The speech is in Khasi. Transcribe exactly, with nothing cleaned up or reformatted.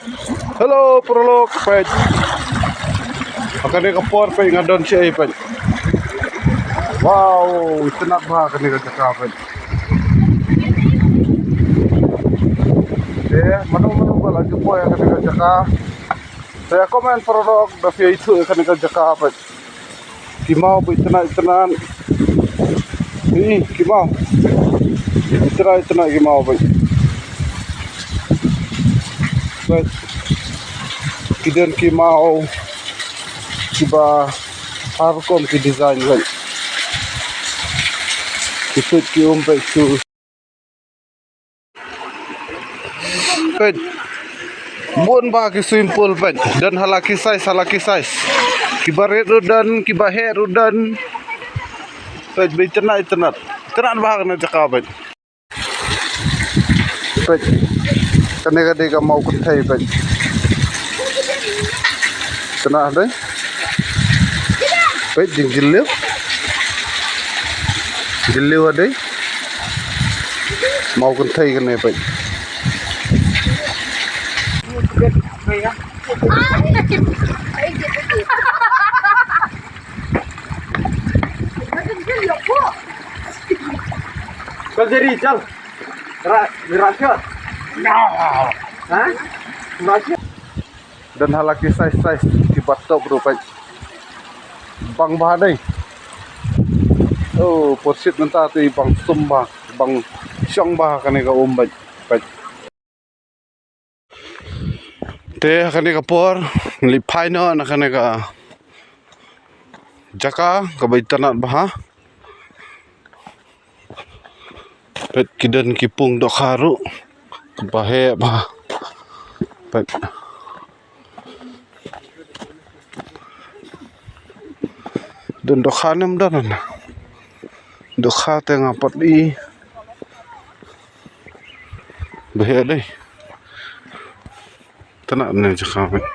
Hello, paralok, peit. Ha kane ka por, peit, nga don shaei, peit. Wow, itynnad bha kane ka jaka, peit. Eh, mano mano ba la ju poi ha kane ka jaka, sa ïa comment, paralok, da phi ïathuh ïa kane ka jaka, peit. Ki maw ba itynnad itynnad. Hi, ki maw. Itynnad itynnad ki maw, peit. Peit. Ki don ki maw kiba har rukom ki design, peit. Ki suit ki um, peit, ki suit. Peit. Bun bha ki swimming pool, peit. Don ha la ki size, ha la ki size. Kiba rit ruh don, kiba heh ruh don. Peit, ba itynnad itynnad. Itynnad bha kane ka jaka, peit. Peit. Kane ka dei ka maw kynthei, peit. Itynnad dei. Peit, jingjylliew. Jylliew dei. Maw kynthei kane, peit. Kal jari, chal. Ra, ra, chal. Ha? Ra, chal. Don ha la ki size size kiba top ruh, peit. Bang bha dei. Oh, por shit mynta te bang sum bha, bang shong bha kane ka um, peit, peit. Te ha kane ka por ngi leit phai noh na kane ka jaka kaba itynnad bha. Peit, ki don ki pung dohkha ruh kaba heh bha. Peit. Don dohkha ne ym don? Dohkha te nga pat i. Ba heh dei. Itynnad ne jaka, peit.